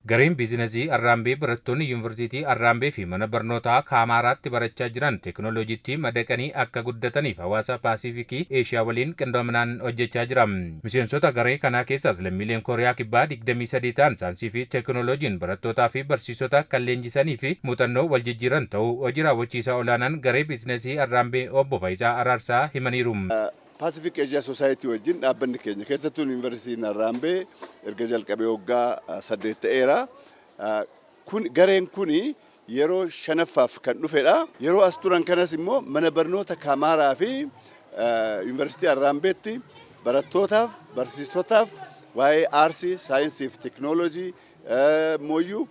Gareen Biizinasii Arraambee barattoonni Yuunvarsiitii Arraambee fi mana barnootaa Kaamaaraatti barachaa jiran teeknooloojiitti madaqanii akka guddataniif hawaasa Paasiifikii Eeshiyaa waliin qindoominaan hojjechaa jira. Miseensota garee kanaa keessaas lammiileen Kooriyaa Kibbaa 23 ta'an saayinsii fi teeknooloojiin barattootaa fi barsiisota kan leenjisanii fi muuxannoo wal jijjiiran ta'uu hojii raawwachiisaa olaanaan garee Biizinasii Arraambee obbo Fayisaa Araarsaa himaniiru. Pacific Asia Society wajjin dhaabbanni keenya, keessattuu Yuunivarsiitiin Harraambee, erga jalqabee waggaa 8 ta'eera. Kun gareen kun yeroo shanaffaaf kan dhufedha. Yeroo as turan kanas immoo mana barnoota Kamaaraa fi Yuunivarsiitii Harraambeetti barattootaaf, barsiisotaaf waa'ee aartii, saayinsii fi teeknooloojii mooyyuu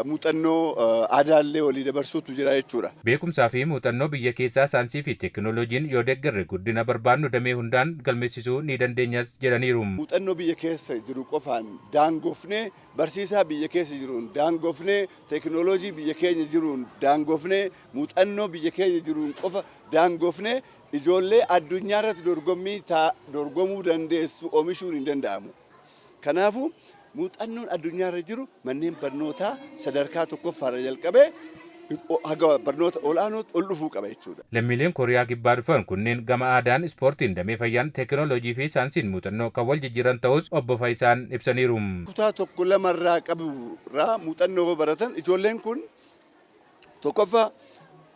muuxannoo aadaallee walii dabarsuutu jira jechuudha. Beekumsaa fi muuxannoo biyya keessaa saayinsii fi teeknooloojiin yoo deeggarre guddina barbaannu damee hundaan galmeessisuu ni dandeenyas jedhaniiru. Muuxannoo biyya keessa jiru qofaan daangofnee, barsiisaa biyya keessa jiruun daangofnee, teeknooloojii biyya keenya jiruun daangofnee, muuxannoo biyya keenya jiruun qofa daangofnee ijoollee addunyaa irratti dorgommii dorgomuu dandeessu oomishuun hin danda'amu. Kanaafuu muuxannoon addunyaa irra jiru manneen barnootaa sadarkaa tokkoffaarra jalqabee haga barnoota olaanootti ol dhufuu qaba jechuudha. Lammiileen Kooriyaa Kibbaa dhufan kunneen gama aadaan, ispoortiin, damee fayyaan, teeknooloojii fi saayinsiin muuxannoo kan wal jijjiiran ta'us obbo Faayisaan ibsaniiru. Kutaa tokko lamarraa qaburraa muuxannoo baratan ijoolleen kun tokkoffaa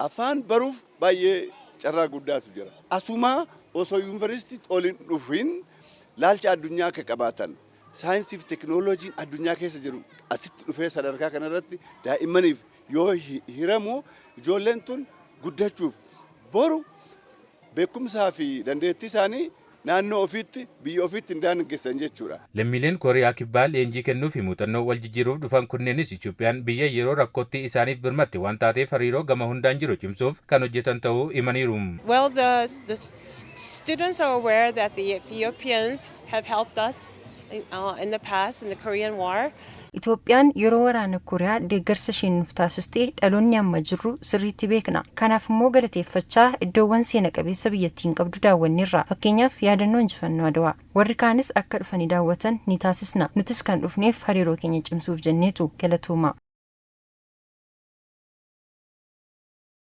afaan baruuf baay'ee carraa guddaatu jira. Asumaa osoo yuunivarsiitiitti ol hin dhufin laalcha addunyaa akka qabaatan, saayinsii fi teeknooloojiin addunyaa keessa jiru asitti dhufee sadarkaa kanarratti daa'immaniif yoo hiramu, ijoolleen tun guddachuuf boru beekumsaa fi dandeettii isaanii naannoo ofiitti, biyya ofiitti hin daangessan jechuudha. Lammiileen Kooriyaa Kibbaa leenjii kennuu fi muuxannoo wal jijjiiruuf dhufan kunneenis Itoophiyaan biyya yeroo rakkootti isaaniif birmatte waan taateef hariiroo gama hundaan jiru cimsuuf kan hojjetan ta'uu himaniiru. Well, the students are aware that the Ethiopians have helped us in the past in the Korean War. Itoophiyaan yeroo waraana Kooriyaa deeggarsa isheen nuuf taasistee dhaloonni amma jirru sirriitti beekna. Kanaaf immoo galateeffachaa iddoowwan seena qabeessa biyyattiin qabdu daawwanneerra. Fakkeenyaaf, yaadannoo injifannoo Adawaa. Warri kaanis akka dhufanii daawwatan ni taasisna. Nutis kan dhufneef hariiroo keenya cimsuuf jenneetu. Galatooma.